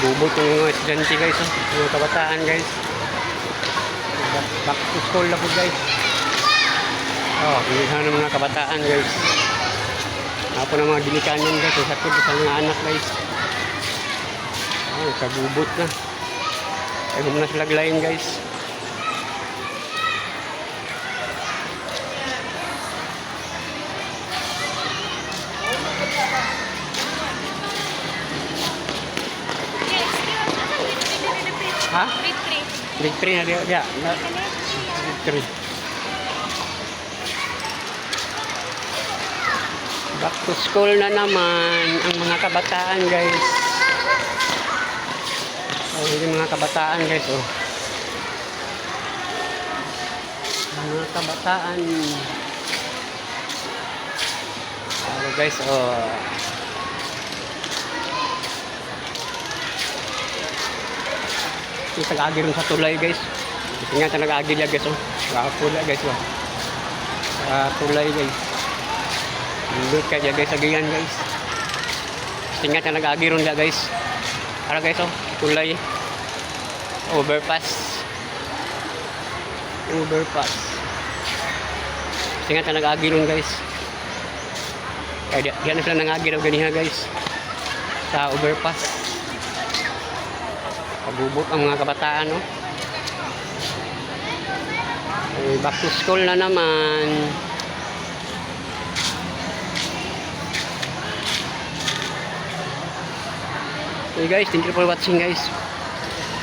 Gubot ng mga estudyante, guys, oh. Mga kabataan, guys. Back to school na po, guys. Oh, hindi ng mga kabataan, guys. Ako ng mga ginikanan, guys. Ang sakit sa mga anak, guys. Oh, kagubot na. Ay, na sila line, guys. Ha? Grade 3. Grade 3 na diya. Diya. Grade 3. Back to school na naman ang mga kabataan, guys. Oh, yung mga kabataan, guys, oh. Mga kabataan. Oh, guys, oh. Yung tag-agi ron sa tulay, guys. Kasi nga nag-agi niya, guys, oh. Nakapula, guys, oh. Sa tulay, guys. Indot kaya, guys, agihan, guys. Kasi nga nag-agi ron niya, guys. Ara, guys, oh. Tulay. Overpass. Overpass. Kasi nga nag-agi ron, guys. Kaya di na sila nangagi raw ganiha, guys. Sa overpass. Pagubot ang mga kabataan, no? Eh, back to school na naman. Hey guys, thank you for watching, guys.